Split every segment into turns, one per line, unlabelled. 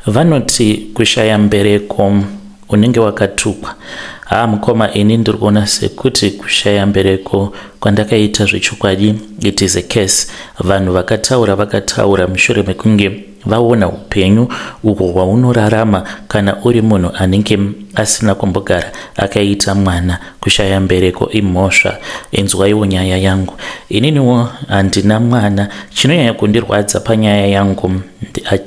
Vanoti kushaya mbereko unenge wakatukwa. Haa mukoma ini ndiri kuona sekuti kushaya mbereko kwandakaita zvechokwadi it is a curse. Vanhu vakataura vakataura mushure mekunge vaona upenyu uhwo hwaunorarama kana uri munhu anenge asina kumbogara akaita mwana. Kushaya mbereko imhosva. Inzwaiwo nyaya yangu. Ininiwo handina mwana. Chinonyanya kundirwadza panyaya yangu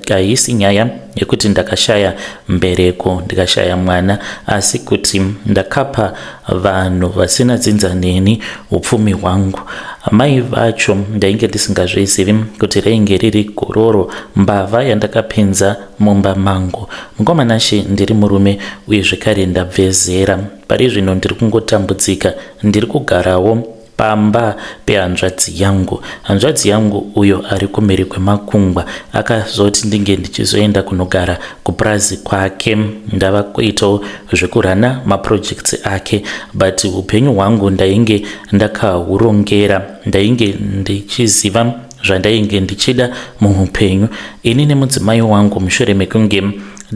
haisi nyaya yekuti ndakashaya mbereko ndikashaya mwana asi kuti ndakapa vanhu vasina dzinza neni upfumi hwangu. Amai vacho ndainge ndisingazvizivi kuti rainge riri gororo mbavha yandakapinza mumba mangu. Mukoma Nashe ndiri murume uye zvekare ndabve zera. Pari zvino ndiri kungotambudzika, ndiri kugarawo pamba pehanzvadzi yangu. Hanzvadzi yangu uyo ari kumhiri kwemakungwa akazoti ndinge ndichizoenda kunogara kupurazi kwake. Ndava kuitawo zvekurana maprojects ake but upenyu hwangu ndainge ndakahurongera, ndainge ndichiziva zvandainge ndichida muupenyu. Ini nemudzimai wangu mushure mekunge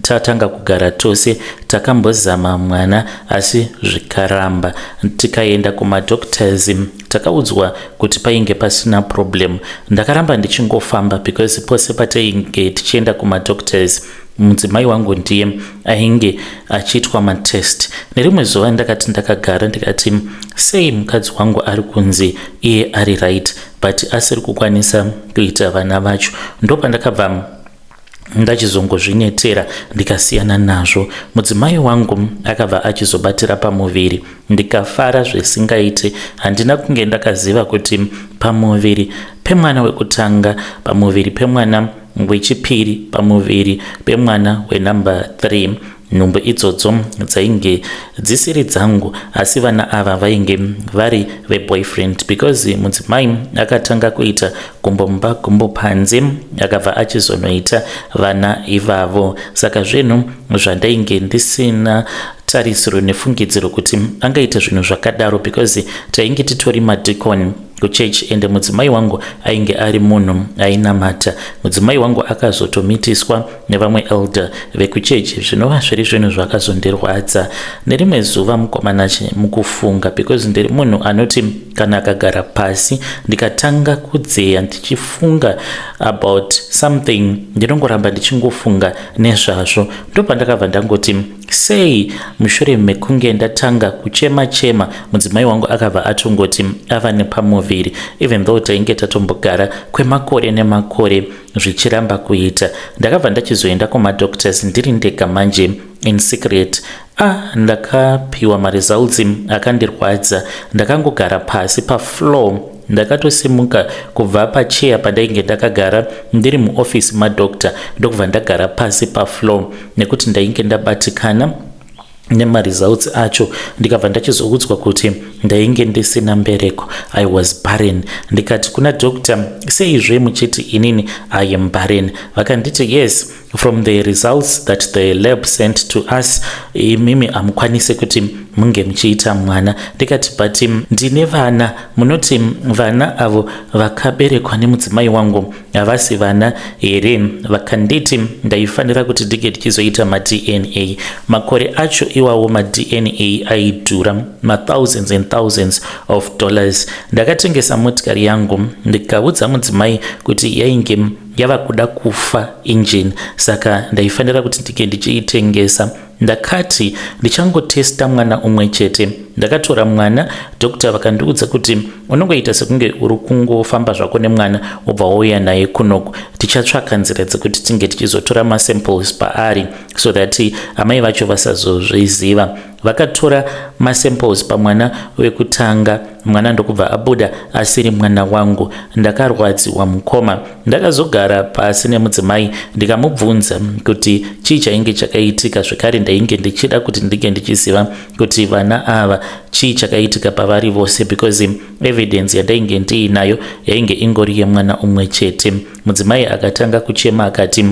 tatanga kugara tose takambozama mwana asi zvikaramba. Tikaenda kumadoctors takaudzwa kuti painge pasina problem. Ndakaramba ndichingofamba because pose patainge tichienda kumadoctors mudzimai wangu ndiye ainge achiitwa matest. Nerimwe zuva ndakati ndakagara ndikati sei mukadzi wangu ari kunzi iye ari right but asiri kukwanisa kuita vana vacho. Ndopandakabva ndachizongozvinetera ndikasiyana nazvo. Mudzimai wangu akabva achizobatira pamuviri ndikafara zvisingaite. Handina kunge ndakaziva kuti pamuviri pemwana wekutanga, pamuviri pemwana wechipiri, pamuviri pemwana wenumber 3 nhumbu idzodzo dzainge dzisiri dzangu asi vana ava vainge vari veboyfriend because mudzimai akatanga kuita gumbo mumba gumbo panze akabva achizonoita vana ivavo. Saka zvinhu zvandainge ndisina tarisiro nefungidziro kuti angaita zvinhu zvakadaro because tainge titori madhikoni kuchechi ende mudzimai wangu ainge ari munhu ainamata. Mudzimai wangu akazotomitiswa nevamwe elder vekuchechi zvinova zviri zvinhu zvakazondirwadza. Nerimwe zuva mukomana mukufunga because ndiri munhu anoti kana akagara pasi ndikatanga kudzeya ndichifunga about something ndinongoramba ndichingofunga nezvazvo. Ndopandakabva ndangoti sei mushure mekunge ndatanga kuchema chema mudzimai wangu akabva atongoti ava nepamuviri even though tainge tatombogara kwemakore nemakore zvichiramba kuita. Ndakabva ndachizoenda kumadoctors ndiri ndega manje in secret. Ah, ndakapiwa maresults akandirwadza. Ndakangogara pasi pafloor. Ndakatosimuka kubva pacheya pandainge ndakagara ndiri muoffice madoctor ndokubva ndagara pasi pafloor nekuti ndainge ndabatikana nemaresults acho. Ndikabva ndachizoudzwa kuti ndainge ndisina mbereko, I was barren. Ndikati kuna doctor, seizve muchiti inini I am barren? Vakanditi yes, from the results that the lab sent to us, imimi hamukwanise kuti munge muchiita mwana. Ndikati but ndine vana, munoti vana avo vakaberekwa nemudzimai wangu havasi vana here? Vakanditi ndaifanira kuti ndinge ndichizoita maDNA. Makore acho iwawo maDNA aidhura mathousands and thousands of dollars. Ndakatengesa motikari yangu ndikaudza mudzimai kuti yainge yava kuda kufa engine, saka ndaifanira kuti ndinge ndichiitengesa. Ndakati ndichangotesta mwana umwe chete. Ndakatora mwana, doctor vakandiudza kuti unongoita sekunge uri kungofamba zvako nemwana wobva wauya naye kunoku. Tichatsvaka nzira dzekuti tinge tichizotora masamples paari so that amai vacho vasazozviziva. Vakatora masamples pamwana wekutanga, mwana ndokubva abuda asiri mwana wangu. Ndakarwadziwa mukoma. Ndakazogara pasi nemudzimai ndikamubvunza kuti chii chainge chakaitika. Zvekare ndainge ndichida kuti ndinge ndichiziva kuti vana ava chii chakaitika pavari vose because evidence yandainge ndiinayo yainge ingori yemwana umwe chete. Mudzimai akatanga kuchema akati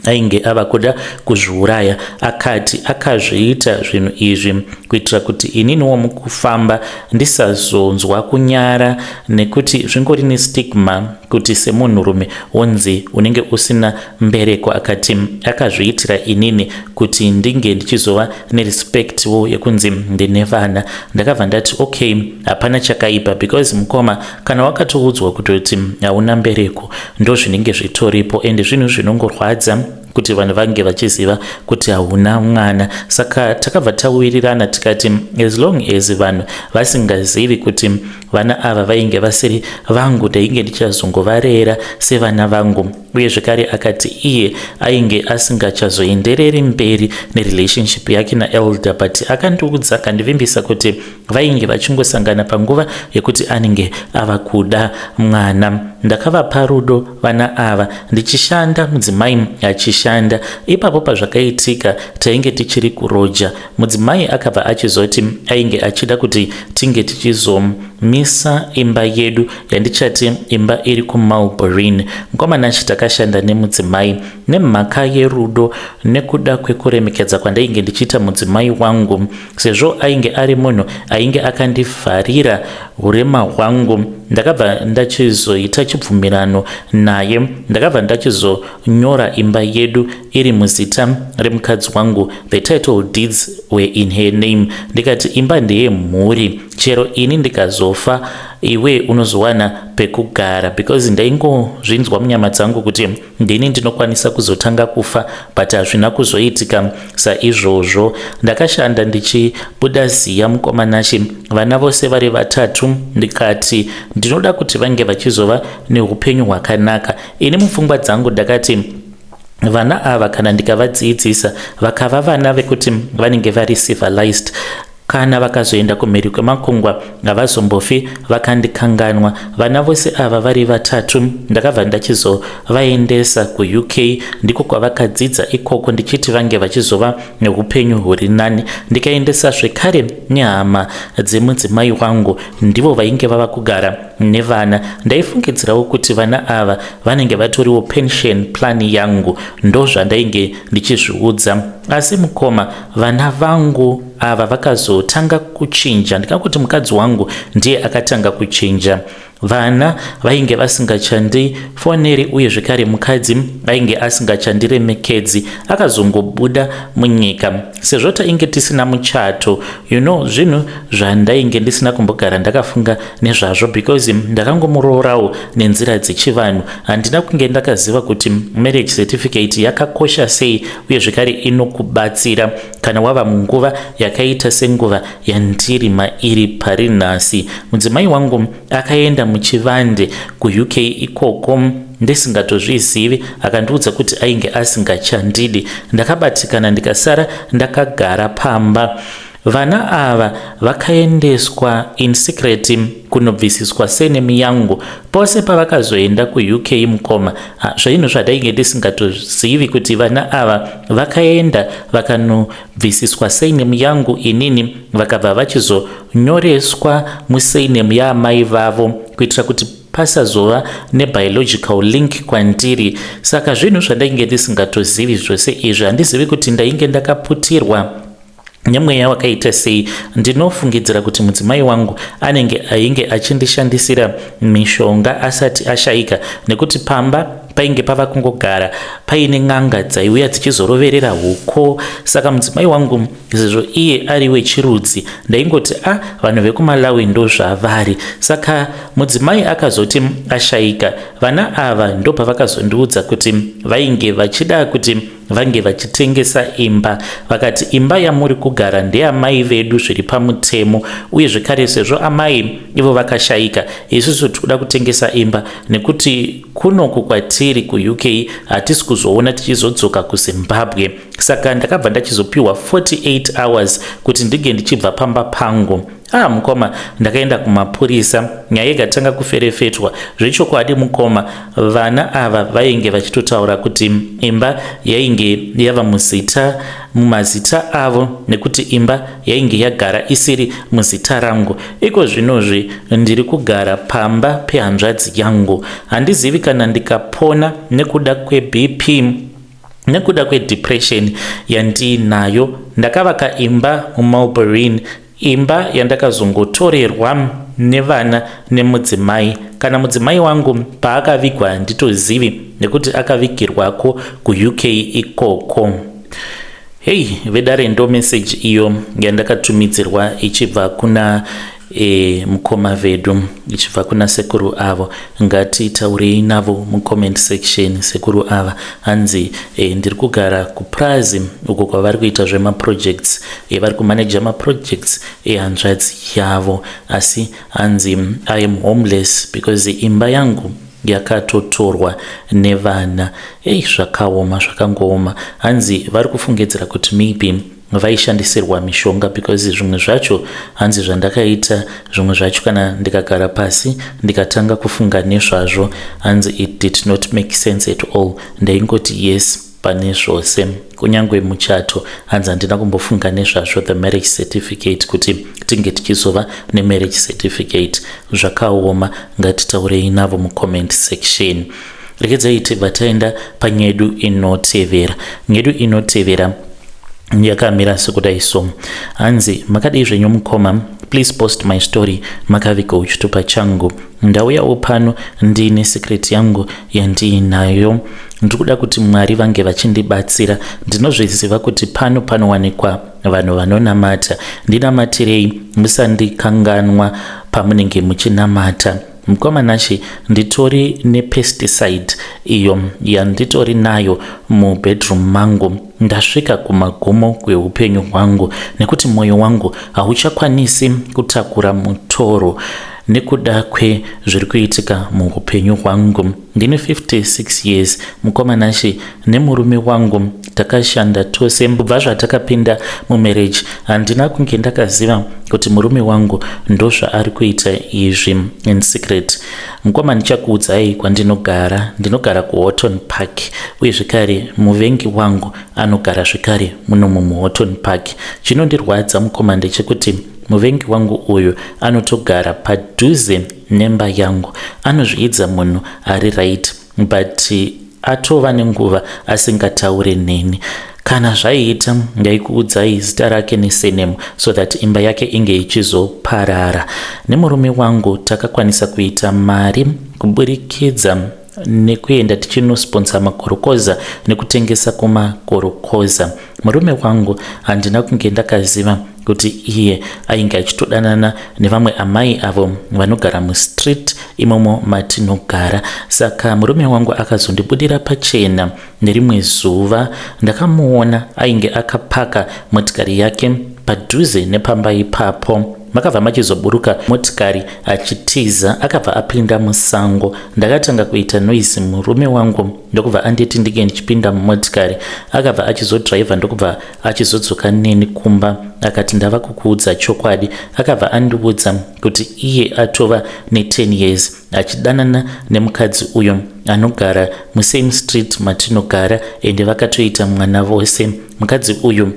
ainge ava kuda kuzviuraya. Akati akazviita zvinhu izvi kuitira kuti ininiwo mukufamba ndisazonzwa kunyara nekuti zvingori nestigma. kuti semunhurume wonzi unenge usina mbereko. Akati akazviitira inini kuti ndinge ndichizova nerespectwo yekunzi ndine vana. Ndakabva ndati okay, hapana chakaipa, because mukoma, kana wakatoudzwa kutoti hauna mbereko, ndo zvinenge zvitoripo, ende zvinhu zvinongorwadza kuti vanhu vange vachiziva kuti hauna mwana. Saka takabva tawirirana tikati as long as vanhu vasingazivi kuti vana ava vainge vasiri vangu, ndainge ndichazongovarera sevana vangu. Uye zvekare akati iye ainge asingachazoendereri mberi nerelationship yake naelder, but akandiudza, akandivimbisa kuti vainge vachingosangana panguva yekuti anenge ava kuda mwana. Ndakavapa rudo vana ava ndichishanda, mudzimai achishanda. Ipapo pazvakaitika tainge tichiri kuroja. Mudzimai akabva achizoti ainge achida kuti tinge tichizomisa imba yedu, yandichati imba iri kuMalborin. Mukomanachi, takashanda nemudzimai nemhaka yerudo nekuda kwekuremekedza kwandainge ndichiita mudzimai wangu, sezvo ainge ari munhu ainge akandivharira urema hwangu. Ndakabva ndachizoita chibvumirano naye. Ndakabva ndachizonyora imba yedu iri muzita remukadzi wangu. The title deeds were in her name. Ndikati imba ndeyemhuri, chero ini ndikazofa, iwe unozowana pekugara, because ndaingozvinzwa munyama dzangu kuti ndini ndinokwanisa kuzotanga kufa, but hazvina kuzoitika saizvozvo. Ndakashanda ndichibuda ziya, mukomanachi. Vana vose vari vatatu, ndikati ndinoda kuti vange vachizova neupenyu hwakanaka. Ini mupfungwa dzangu ndakati vana ava kana ndikavadzidzisa vakava vana vekuti vanenge vari civilized, kana vakazoenda kumhiri kwemakungwa havazombofi vakandikanganwa. Vana vose ava vari vatatu ndakabva ndachizovaendesa kuUK, ndiko kwavakadzidza ikoko, ndichiti vange vachizova neupenyu huri nani. Ndikaendesa zvekare nehama dzemudzimai wangu, ndivo vainge vava kugara nevana. Ndaifungidzirawo kuti vana ava vanenge vatoriwo pension plan yangu, ndo zvandainge ndichizviudza. Asi mukoma, vana vangu ava vakazotanga kuchinja. Ndikakuti mukadzi wangu ndiye akatanga kuchinja. Vana vainge vasingachandifoneri, uye zvekare mukadzi ainge asingachandiremekedzi. Akazongobuda munyika sezvo tainge tisina muchato. Zvinhu zvandainge ndisina kumbogara ndakafunga nezvazvo, because ndakangomuroораwo nenzira dzechivanhu. Handina kunge ndakaziva kuti marriage certificate yakakosha sei, uye zvekare inokubatsira kana wava munguva yakaita senguva yandiri mairi pari nhasi. Mudzimai wangu akaenda muchivande kuUK ikoko ndisingatozvizivi. Akandiudza kuti ainge asingachandidi. Ndakabatikana, ndikasara ndakagara pamba. Vana ava vakaendeswa in secret kunobvisiswa surname yangu pose pavakazoenda kuUK. Mukoma, zvinhu zvandainge ndisingatozivi kuti vana ava vakaenda vakanobvisiswa surname yangu inini, vakabva vachizonyoreswa musurname yaamai vavo kuitira kuti pasazova nebiological link kwandiri. Saka zvinhu zvandainge ndisingatozivi zvose izvi. Handizivi kuti ndainge ndakaputirwa nemweya wakaita sei. Ndinofungidzira kuti mudzimai wangu anenge ainge achindishandisira mishonga asati ashayika, nekuti pamba painge pava kungogara paine n'anga dzaiuya dzichizoroverera huko. Saka mudzimai wangu, sezvo iye ari wechirudzi, ndaingoti a vanhu vekuMalawi ndo zvavari. Saka mudzimai akazoti ashayika, vana ava ndopavakazondiudza kuti vainge vachida kuti vange vachitengesa imba. Vakati imba yamuri kugara ndeyamai vedu zviri pamutemo, uye zvekare sezvo amai ivo vakashayika, isusu tikuda kutengesa imba nekuti kunoku kwatiri kuUK hatisi kuzoona tichizodzoka kuZimbabwe. Saka ndakabva ndachizopiwa 48 hours kuti ndinge ndichibva pamba pangu. Ah, mukoma, ndakaenda kumapurisa, nyaya ikatanga kuferefetwa. Zvechokwadi mukoma, vana ava vainge vachitotaura kuti imba yainge yava muzita mumazita avo, nekuti imba yainge yagara isiri muzita rangu. Iko zvinozvi ndiri kugara pamba pehanzvadzi yangu. Handizivi kana ndikapona nekuda kweBP, nekuda kwedepression yandiinayo. Ndakavaka imba muMalborin, imba yandakazongotorerwa. nevana nemudzimai. Kana mudzimai wangu paakavigwa handitozivi nekuti akavigirwako kuUK ikoko. Hei vedare, ndo message iyo yandakatumidzirwa ichibva kuna mukoma vedu, ichibva kuna sekuru avo. Ngatitaurei navo mucomment section. Sekuru ava hanzi ndiri kugara kuprazi uko kwavari kuita zvemaprojects, vari kumanaja maprojects ehanzvadzi yavo, asi hanzi I am homeless because imba yangu yakatotorwa nevana. Ei, zvakaoma, zvakangooma. Hanzi vari kufungidzira kuti maybe vaishandisirwa mishonga because zvimwe zvacho hanzi zvandakaita, zvimwe zvacho kana ndikagara pasi ndikatanga kufunga nezvazvo, hanzi it did not make sense at all. Ndaingoti yes pane zvose, kunyange muchato hanzi handina kumbofunga nezvazvo, the marriage certificate, kuti tinge tichizova nemarriage certificate. Zvakaoma. Ngatitaurei navo mucomment section. Regedzai tibva taenda panyedu inotevera. Nyedu inotevera yakamira sekudai so. Hanzi, "Makadii zvenyu mukoma? Please post my story. Makaviga chitupa changu. Ndauyawo pano ndiine secret yangu yandiinayo. Ndiri kuda kuti Mwari vange vachindibatsira. Ndinozviziva kuti pano panowanikwa vanhu vanonamata. Ndinamatirei, musandikanganwa pamunenge muchinamata. Mukoma Nashe, nditori nepesticide iyo yanditori nayo mubedroom mangu. Ndasvika kumagumo kweupenyu hwangu nekuti mwoyo wangu hauchakwanisi kutakura mutoro nekuda kwezviri kuitika muupenyu hwangu. Ndine 56 years, mukoma Nashe. Nemurume wangu takashanda tose kubva zvatakapinda mumarriage. Handina kunge ndakaziva kuti murume wangu ndozvaari kuita izvi in secret. Mukoma, ndichakuudzai kwandinogara. Ndinogara kuHoughton Park, uye zvekare muvengi wangu anogara zvekare munomu muHoughton Park. Chinondirwadza, mukoma, ndechekuti muvengi wangu uyu anotogara padhuze nemba yangu. Anozviidza munhu ari right, but atova nenguva asingataure neni. Kana zvaiita, ndaikuudzai zita rake nesurname so that imba yake inge ichizoparara. Nemurume wangu takakwanisa kuita mari kuburikidza nekuenda tichinosponsor makorokoza nekutengesa kumakorokoza. Murume wangu handina kunge ndakaziva kuti iye ainge achitodanana nevamwe amai avo vanogara mustreet imomo matinogara. Saka murume wangu akazondibudira pachena nerimwe zuva. Ndakamuona ainge akapaka motikari yake padhuze nepamba ipapo. Makabva machizoburuka motikari achitiza, akabva apinda musango. Ndakatanga kuita noise, murume wangu ndokubva anditi ndinge ndichipinda mumotikari. Akabva achizodhiraivha ndokubva achizodzoka neni kumba. Akati, 'Ndava kukuudza chokwadi.' Akabva andiudza kuti iye atova ne10 years achidanana nemukadzi uyo anogara musame street matinogara, ende vakatoita mwana vose. Mukadzi uyu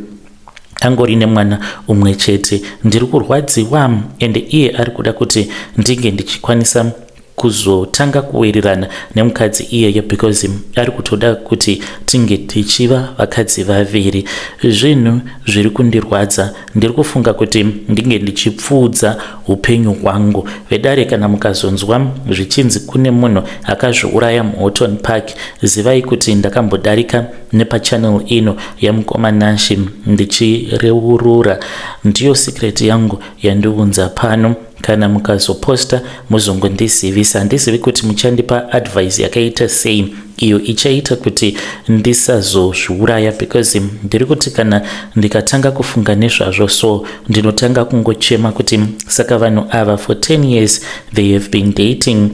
angori nemwana umwe chete. Ndiri kurwadziwa, ende iye ari kuda kuti ndinge ndichikwanisa kuzotanga kuwirirana nemukadzi iyeye because ari kutoda kuti tinge tichiva vakadzi vaviri. Zvinhu zviri kundirwadza. Ndiri kufunga kuti ndinge ndichipfuudza upenyu hwangu. Vedare, kana mukazonzwa zvichinzi kune munhu akazviuraya muHoughton Park, zivai kuti ndakambodarika nepachannel ino yamukoma Nashe ndichireurura. Ndiyo secret yangu yandiunza pano. Kana mukazoposta, muzongondizivisa. Handizivi kuti muchandipa advice yakaita sei iyo ichaita kuti ndisazozviuraya, because ndiri kuti kana ndikatanga kufunga nezvazvo so, ndinotanga kungochema kuti saka vanhu ava for 10 years they have been dating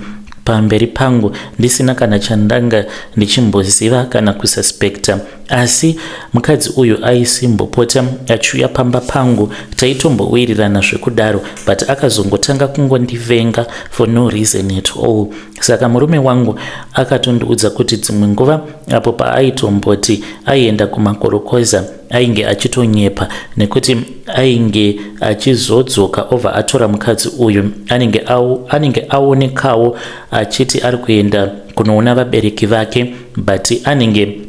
pamberi pangu ndisina kana chandanga ndichimboziva kana kususpecta. Asi mukadzi uyu aisimbopota achiuya pamba pangu, taitombowirirana zvekudaro, but akazongotanga kungondivenga for no reason at all. Saka murume wangu akatondiudza kuti dzimwe nguva apo paaitomboti aienda kumakorokoza, ainge achitonyepa, nekuti ainge achizodzoka obva atora mukadzi uyu. Anenge aonekawo achiti ari kuenda kunoona vabereki vake, but anenge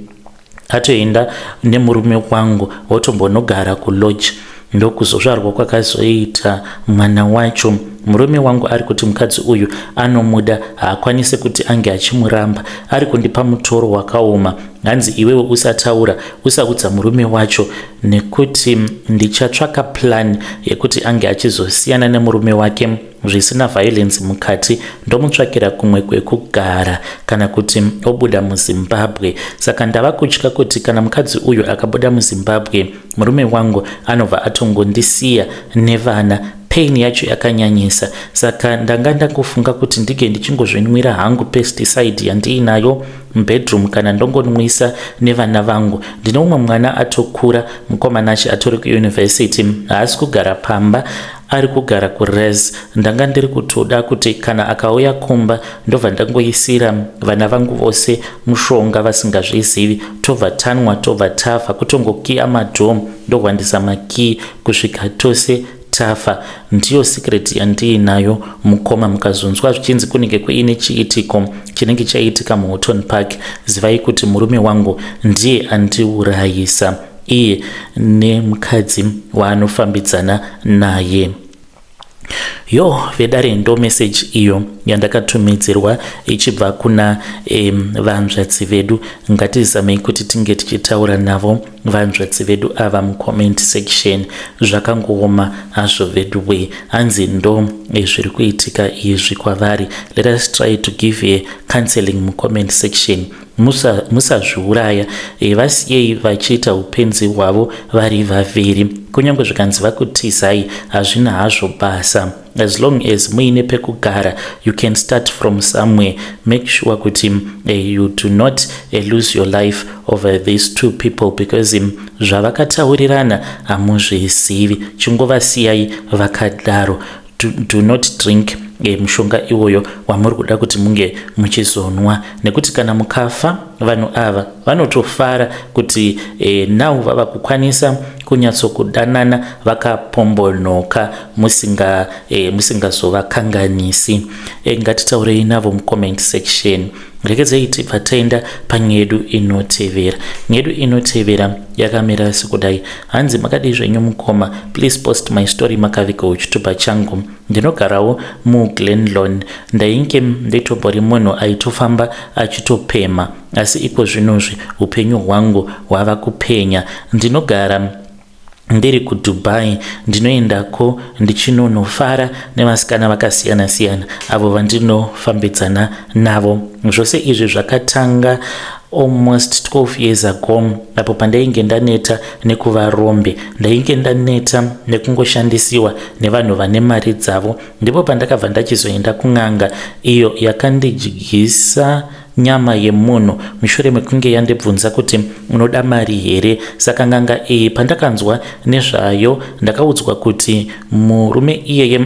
atoenda nemurume wangu, votombonogara kulodge. Ndokuzozvarwa kwakazoita mwana wacho. Murume wangu ari kuti mukadzi uyu anomuda, haakwanise kuti ange achimuramba. Ari kundipa mutoro wakaoma. Hanzi iwewe usataura, usaudza murume wacho nekuti ndichatsvaka plan yekuti ange achizosiyana nemurume wake zvisina violence mukati, ndomutsvakira kumwe kwekugara kana kuti obuda muZimbabwe. Saka ndava kutya kuti kana mukadzi uyu akabuda muZimbabwe, murume wangu anobva atongondisiya nevana. Pain yacho yakanyanyisa, saka ndanga ndangofunga kuti ndinge ndichingozvinwira hangu pesticide yandiinayo mubedroom kana ndongonwisa nevana vangu. Ndine umwe mwana atokura, mukomanache atori kuuniversity, haasi kugara pamba, ari kugara kures. Ndanga ndiri kutoda kuti kana akauya kumba, ndobva ndangoisira vana vangu vose mushonga vasingazvizivi, tobva tanwa, tobva tafa. Kutongokiya madoor, ndohwandisa makii kusvika tose tafa. Ndiyo secret yandiinayo, mukoma. Mukazonzwa zvichinzi kunenge kuine chiitiko chinenge chaitika muHoughton Park, zivai kuti murume wangu ndiye andiurayisa, iye nemukadzi waanofambidzana naye. Yo vedare, ndo message iyo yandakatumidzirwa ichibva kuna vanzvadzi vedu. Ngatizamei kuti tinge tichitaura navo vanzvadzi vedu ava mucomment section. Zvakangooma hazvo vedu we. Hanzi ndo zviri kuitika izvi kwavari. Let us try to give a counseling mucomment section. Musazviuraya, vasiyei vachiita upenzi hwavo vari vaviri. Kunyange zvikanzi vakutizai, hazvina hazvo basa. As long as muine pekugara, you can start from somewhere. Make sure kuti you do not lose your life over these two people, because zvavakataurirana hamuzvizivi. Chingovasiyai vakadaro. Do not drink mushonga iwoyo wamuri kuda kuti munge muchizonwa, nekuti kana mukafa, vanhu ava vanotofara kuti now vava kukwanisa kunyatsokudanana vakapombonoka, musingazovakanganisi. Ngatitaurei navo mucomment section. Rekedzei tibva taenda panyaya yedu inotevera. Nyaya yedu inotevera yakamira sekudai. Hanzi, "Makadii zvenyu mukoma? Please post my story makaviga chitupa changu. Ndinogarawo muGlenlon. Ndainge nditombori munhu aitofamba achitopema, asi iko zvinozvi upenyu hwangu hwava kupenya. Ndinogara ndiri kuDubai. Ndinoendako ndichinonofara nevasikana vakasiyana-siyana avo vandinofambidzana navo. Zvose izvi zvakatanga almost 12 years ago, apo pandainge ndaneta nekuva rombe. Ndainge ndaneta nekungoshandisiwa nevanhu vane mari dzavo. Ndipo pandakabva ndachizoenda kun'anga iyo yakandidyisa nyama yemunhu mushure mekunge yandibvunza kuti, 'Unoda mari here?' Saka n'anga iyi, pandakanzwa nezvayo, ndakaudzwa kuti murume iyeye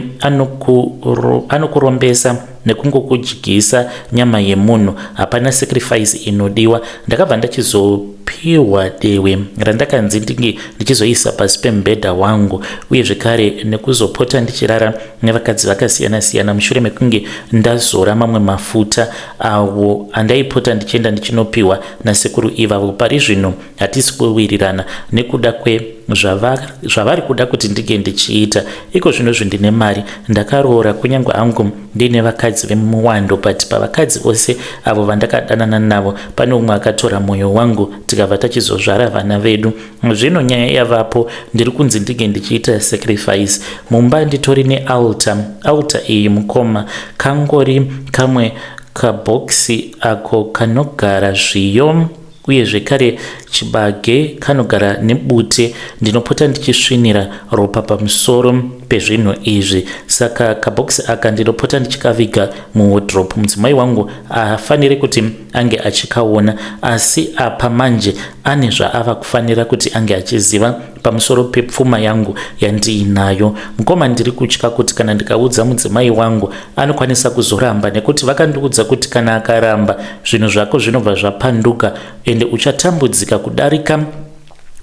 anokurombesa nekungokudyisa nyama yemunhu, hapana sacrifice inodiwa. Ndakabva ndachizopiwa dehwe randakanzi ndinge ndichizoisa pasi pemubhedha wangu, uye zvekare nekuzopota ndichirara nevakadzi vakasiyana-siyana mushure mekunge ndazora mamwe mafuta awo andaipota ndichienda ndichinopiwa nasekuru ivavo. Pari zvino hatisi kuwirirana nekuda kwezvavari kuda kuti ndinge ndichiita. Iko zvinozvi ndine mari, ndakaroora, kunyange hangu ndiine vakadzi vemuwando, but pavakadzi vose avo vandakadanana navo, pane umwe akatora mwoyo wangu, tikabva tachizozvara vana vedu. Zvino nyaya yavapo, ndiri kunzi ndinge ndichiita sacrifice. Mumba nditori nealtar. Altar iyi, mukoma, kangori kamwe kabhokisi ako kanogara zviyo uye zvekare chibage, kanogara nebute. Ndinopota ndichisvinira ropa pamusoro pezvinhu izvi. Saka kabhokisi aka ndinopota ndichikaviga muwardrobe. Mudzimai wangu haafaniri kuti ange achikaona, asi apa manje ane zvaava kufanira kuti ange achiziva pamusoro pepfuma yangu yandiinayo. Mukoma, ndiri kutya kuti kana ndikaudza mudzimai wangu, anokwanisa kuzoramba, nekuti vakandiudza kuti kana akaramba, zvinhu zvako zvinobva zvapanduka ende uchatambudzika kudarika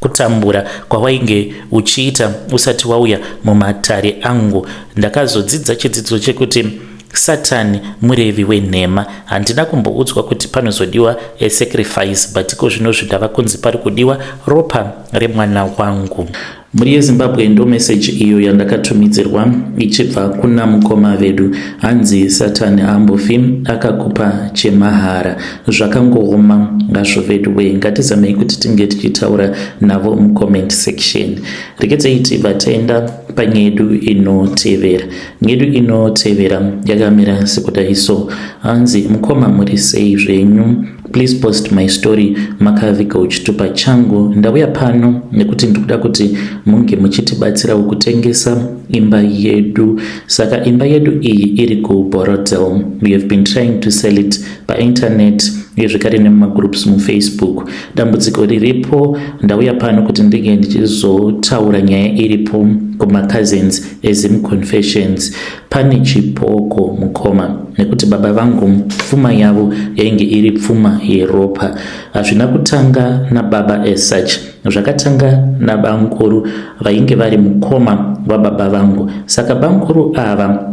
kutambura kwawainge uchiita usati wauya mumatare angu. Ndakazodzidza chidzidzo chekuti Satani murevi wenhema. Handina kumboudzwa kuti panozodiwa sacrifice, but iko zvinozvi ndava kunzi pari kudiwa ropa remwana wangu." Mhuri yeZimbabwe, ndo meseji iyo yandakatumidzirwa ichibva kuna mukoma vedu. Hanzi Satani haambofi akakupa chemahara. Zvakangooma ngazvo vedu wee. Ngatizamei kuti tinge tichitaura navo mucomment section. Regedzei tibva taenda panyaya yedu inotevera. Nyedu inotevera yakamira sekudai so. Hanzi, mukoma, muri sei zvenyu? Please post my story. Makaviga chitupa changu. Ndauya pano nekuti ndikuda kuti munge muchitibatsirawo kutengesa imba yedu. Saka imba yedu iyi iri kuBorrowdale. We have been trying to sell it painternet uye zvekare nemumagroups muFacebook. Dambudziko riripo, ndauya pano kuti ndinge ndichizotaura nyaya iripo kumacousins eZim Confessions. Pane chipoko, mukoma, nekuti baba vangu pfuma yavo yainge iri pfuma yeropa. Hazvina kutanga nababa as such, zvakatanga nabankuru vainge vari mukoma wababa vangu. Saka bankuru ava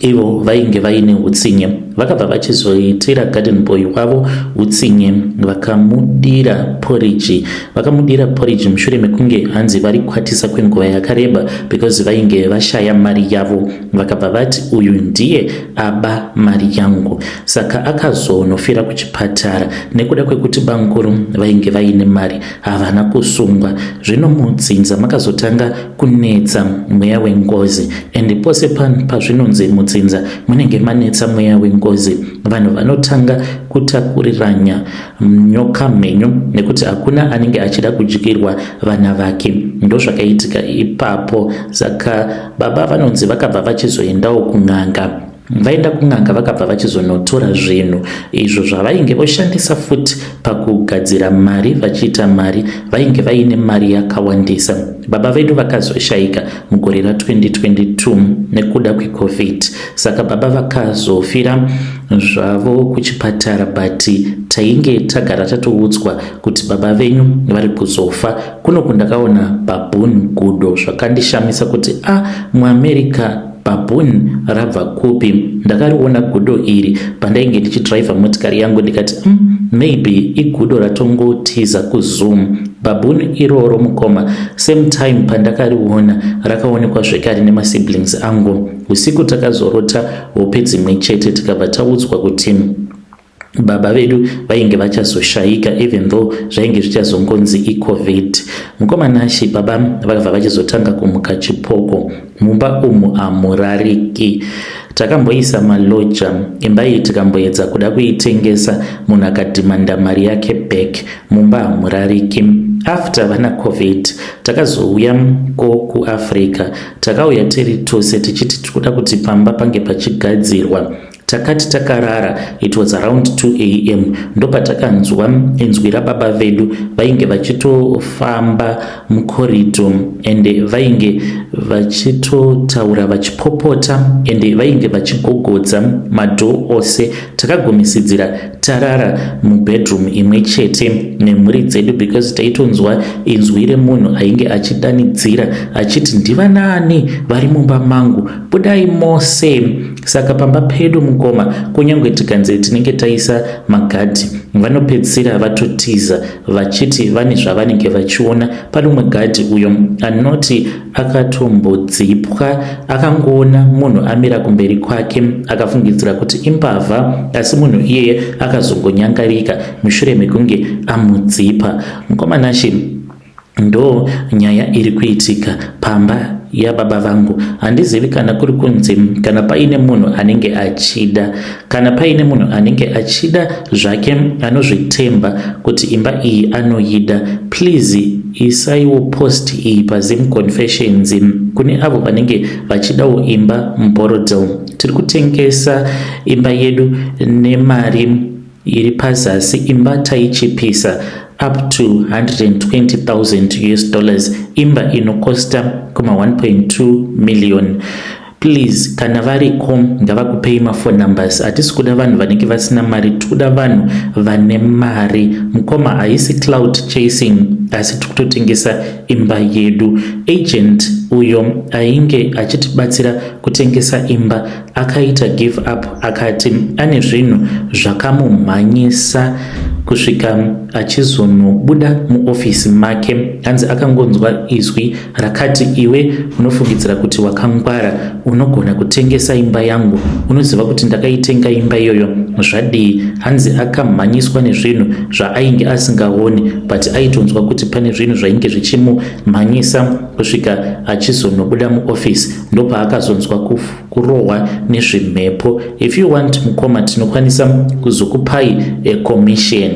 ivo vainge vaine utsinye, vakabva vachizoitira garden boy wavo utsinye, vakamudira poriji. Vakamudira poriji mushure mekunge hanzi vari kwatisa kwenguva yakareba because vainge vashaya mari yavo. Vakabva vati uyu ndiye aba mari yangu. Saka akazonofira kuchipatara. Nekuda kwekuti bankuru vainge vaine mari, havana kusungwa. Zvino mudzinza makazotanga kunetsa mweya wengozi, and pose pazvinonzi mudzinza munenge manetsa mweya wengozi, vanhu vanotanga kutakuriranya nyoka mhenyu nekuti hakuna anenge achida kudyirwa vana vake. Ndozvakaitika ipapo. Saka baba vanonzi vakabva vachizoendawo kun'anga. Vaenda kun'anga, vakabva vachizonotora zvinhu izvo zvavainge voshandisa futi pakugadzira mari, vachiita mari. Vainge vaine mari yakawandisa. Baba vedu vakazoshayika mugore ra2022 nekuda kweCovid. Saka baba vakazofira zvavo kuchipatara, but tainge tagara tatoudzwa kuti baba venyu vari kuzofa. Kunoku ndakaona baboon, gudo. Zvakandishamisa kuti a ah, muAmerica baboon rabva kupi? Ndakariona gudo iri pandainge ndichidhiraivha motikari yangu, ndikati, maybe igudo ratongotiza kuzoo." Baboon iroro, mukoma, same time pandakariona rakaonekwa zvekare nemasiblings angu usiku. Takazorota hope dzimwe chete, tikabva taudzwa kuti baba vedu vainge vachazoshayika, even though zvainge zvichazongonzi iCovid. Mukoma Nashi, baba vakabva vachizotanga kumuka chipoko. Mumba umu hamurariki. Takamboisa maloja imba iyi, tikamboedza kuda kuitengesa, munhu akadhimanda mari yake back. Mumba hamurariki. After vana COVID, takazouya ko kuAfrica. Takauya tiri tose tichiti tikuda kuti pamba pange pachigadzirwa. Takati takarara, it was around 2 a.m., ndopatakanzwa inzwi rababa vedu. Vainge vachitofamba mukoridho ende vainge vachitotaura vachipopota, ende vainge vachigogodza madoor ose. Takagumisidzira tarara mubedroom imwe chete nemhuri dzedu because taitonzwa inzwi remunhu ainge achidanidzira achiti, "Ndivanaani vari mumba mangu? Budai mose." Saka pamba pedu, mukoma, kunyange tikanzi tinenge taisa magadhi, vanopedzisira vatotiza vachiti vane zvavanenge vachiona. Pane umwe gadhi uyo anoti akatombodzipwa, akangoona munhu amira kumberi kwake, akafungidzira kuti imbavha, asi munhu iyeye akazongonyangarika mushure mekunge amudzipa. Mukoma Nashi, ndo nyaya iri kuitika pamba yababa vangu. Handizivi kana kuri kunzi kana paine munhu anenge achida, kana paine munhu anenge achida zvake, anozvitemba kuti imba iyi anoida, please isaiwo post iyi paZim Confessions kune avo vanenge vachidawo imba muBorrowdale. Tiri kutengesa imba yedu nemari iri pazasi. Imba taichipisa up to US$120,000, imba inokosta kuma 1.2 million. Please, kana variko ngavakupei maphone numbers. Hatisi kuda vanhu vanenge vasina mari, tikuda vanhu vane mari. Mukoma, haisi clout chasing. asi tiri kutotengesa imba yedu. Agent uyo ainge achitibatsira kutengesa imba akaita give up akati ane zvinhu zvakamumhanyisa kusvika achizonobuda muofisi make. Hanzi akangonzwa izwi rakati, "Iwe unofungidzira kuti wakangwara, unogona kutengesa imba yangu. Unoziva kuti ndakaitenga imba iyoyo zvadii?" Hanzi akamhanyiswa nezvinhu zvaainge asingaoni, but aitonzwa kuti pane zvinhu zvainge zvichimumhanyisa kusvika achizonobuda muofisi. Ndopaakazonzwa kurohwa nezvimhepo. If you want, mukoma, tinokwanisa kuzokupai commission.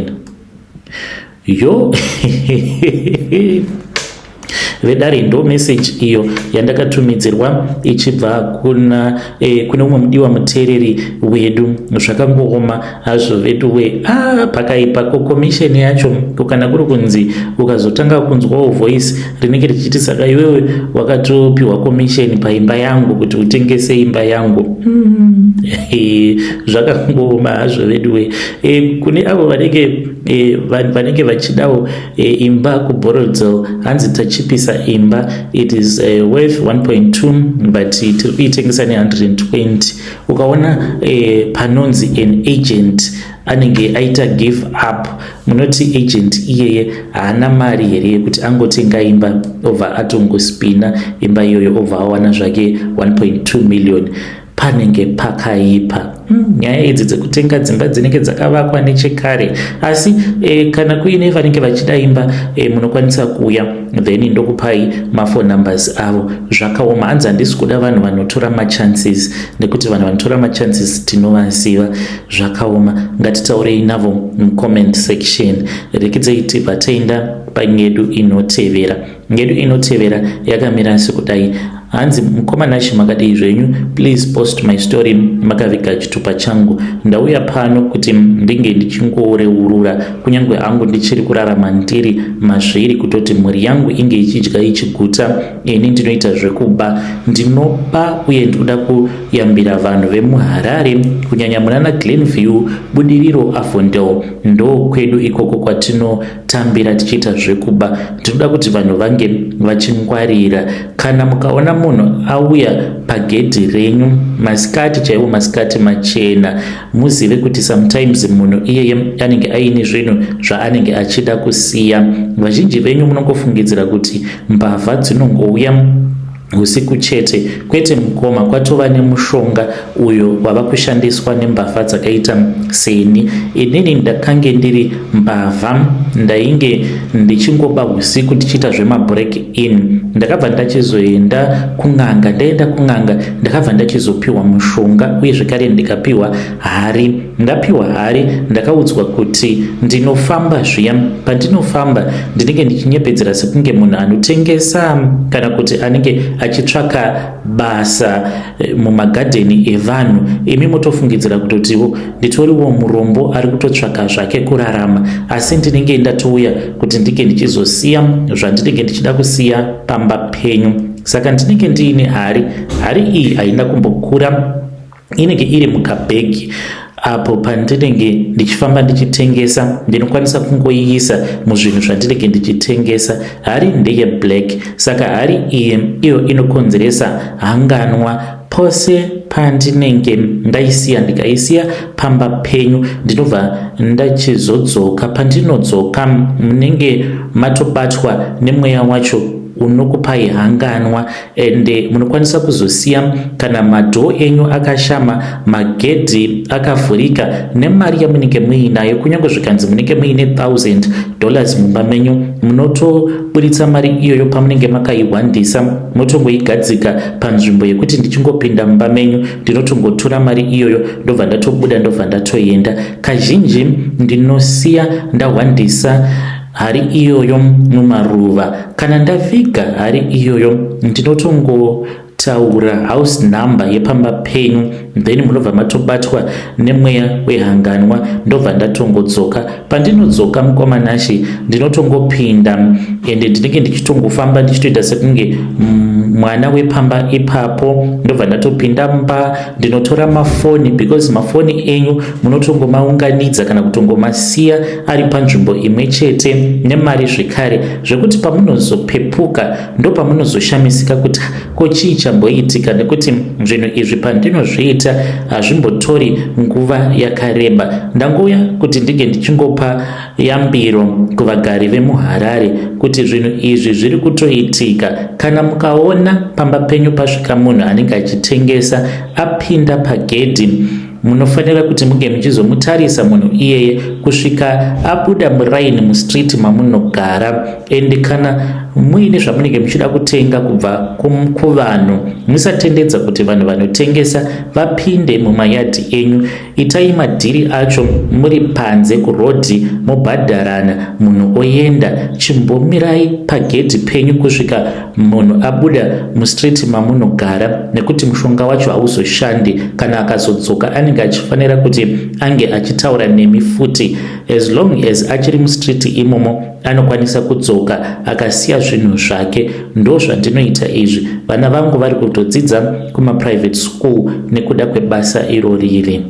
Yo vedare, ndo message iyo yandakatumidzirwa ichibva kuna kune umwe mudiwa muteereri wedu. Zvakangooma hazvo vedu we. Ah, pakaipa. Ko commission yacho ko kana kuri kunzi ukazotanga kunzwawo voice rinenge richiti, "Saka iwewe wakatopiwa commission paimba yangu kuti utengese imba yangu." Zvakangooma hazvo vedu we. Kune avo vanenge vachidawo imba kuBorrowdale, hanzi tachipisa imba. It is worth 1.2, but tiri kuitengesa ne120. Ukaona panonzi an agent anenge aita give up, munoti agent iyeye haana mari here yekuti angotenga imba, obva atongospina imba iyoyo, obva awana zvake 1.2 million? Panenge pakaipa. Nyaya idzi dzekutenga dzimba dzinenge dzakavakwa nechekare, asi kana kuine vanenge vachida imba, munokwanisa kuuya, then ndokupai maphone numbers avo. Zvakaoma. Hanzi handisi kuda vanhu vanotora machances, nekuti vanhu vanotora machances tinovaziva. Zvakaoma. Ngatitaurei navo mucomment section. Rekedzei tibva taenda panyedu inotevera. Nyedu inotevera yakamira sekudai. Hanzi, "Mukoma Nashe, makadii zvenyu? Please post my story makaviga chitupa changu. Ndauya pano kuti ndinge ndichingoreurura, kunyange hangu ndichiri kurarama ndiri mazviri, kutoti mhuri yangu inge ichidya ichiguta. Ini ndinoita zvekuba, ndinoba, uye ndinoda kuyambira vanhu vemuHarare, kunyanya munana Glenview, Budiriro, Avondale. Ndo kwedu ikoko kwatinotambira tichiita zvekuba. Ndinoda kuti vanhu vange vachingwarira. Kana mukaona munhu auya pagedhi renyu masikati chaiwo, masikati machena, muzive kuti sometimes munhu iyeye anenge aine zvinhu zvaanenge achida kusiya. Vazhinji venyu munongofungidzira kuti mbavha dzinongouya usiku chete. Kwete mukoma, kwatova nemushonga uyo wava kushandiswa nembavha dzakaita seni. Inini ndakange ndiri mbavha, ndainge ndichingoba usiku ndichiita zvemabreak in. Ndakabva ndachizoenda kun'anga. Ndaenda kun'anga, ndakabva ndachizopiwa mushonga, uye zvekare ndikapiwa hari. Ndapiwa hari, ndakaudzwa kuti ndinofamba zviya, pandinofamba ndinenge ndichinyepedzera sekunge munhu anotengesa kana kuti anenge achitsvaka basa mumagadheni evanhu. Imi motofungidzira kutotiwo nditoriwo murombo ari kutotsvaka zvake kurarama, asi ndinenge ndatouya kuti ndinge ndichizosiya zvandinenge ndichida kusiya pamba penyu. Saka ndinenge ndiine hari. Hari iyi haina kumbokura, inenge iri mukabhegi. Apo pandinenge ndichifamba ndichitengesa, ndinokwanisa kungoiisa muzvinhu zvandinenge ndichitengesa. Hari ndeyeblack. Saka hari iyi iyo inokonzeresa hanganwa. Pose pandinenge ndaisiya, ndikaisiya pamba penyu, ndinobva ndachizodzoka. Pandinodzoka, munenge matobatwa nemweya wacho unokupai hanganwa, ende munokwanisa kuzosiya kana madoor enyu akashama, magedhi akavhurika, nemari yamunenge muinayo. Kunyange zvikanzi munenge muine $1000 mumba menyu, munotoburitsa mari iyoyo pamunenge makaihwandisa, motongoigadzika panzvimbo yekuti ndichingopinda mumba menyu, ndinotongotora mari iyoyo, ndobva ndatobuda, ndobva ndatoenda. Kazhinji ndinosiya ndahwandisa hari iyoyo mumaruva. Kana ndaviga hari iyoyo, ndinotongotaura house number yepamba penyu, then munobva matobatwa nemweya wehanganwa, ndobva ndatongodzoka. Pandinodzoka, mukoma Nashe, ndinotongopinda, ende ndinenge ndichitongofamba ndichitoita sekunge. mwana wepamba ipapo. Ndobva ndatopinda mumba, ndinotora mafoni, because mafoni enyu munotongomaunganidza kana kutongomasiya ari panzvimbo imwe chete nemari zvekare, zvekuti pamunozopepuka ndopamunozoshamisika kuti ko chii chamboitika, nekuti zvinhu izvi pandinozviita hazvimbotori nguva yakareba. Ndangouya kuti ndinge ndichingopa yambiro kuvagari vemuHarare kuti zvinhu izvi zviri kutoitika. Kana mukaona pamba penyu pasvika munhu anenge achitengesa apinda pagedhi, munofanira kuti munge muchizomutarisa munhu iyeye kusvika abuda muraini mustreet mamunogara. Ende kana muine zvamunenge muchida kutenga kubva kuvanhu, musatendedza kuti vanhu vanotengesa vapinde mumayadhi enyu. Itai madhiri acho muri panze kurodhi, mobhadharana, munhu oenda. Chimbomirai pagedhi penyu kusvika munhu abuda mustreet mamunogara, nekuti mushonga wacho hauzoshandi kana akazodzoka. Anenge achifanira kuti ange achitaura nemi futi. As long as achiri mustreet imomo, anokwanisa kudzoka akasiya zvinhu zvake. Ndo zvandinoita izvi. Vana vangu vari kutodzidza kumaprivate school nekuda kwebasa iro riri.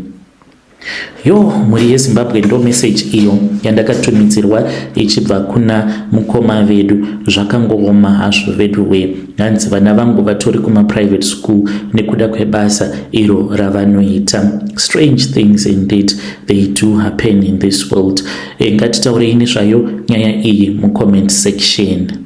Yo, mhuri yeZimbabwe, ndo message iyo yandakatumidzirwa ichibva kuna mukoma vedu. Zvakangooma hazvo vedu we. Hanzi vana vangu vatori kumaprivate school nekuda kwebasa iro ravanoita. Strange things indeed, they do happen in this world. Ngatitaurei nezvayo nyaya iyi mucomment section.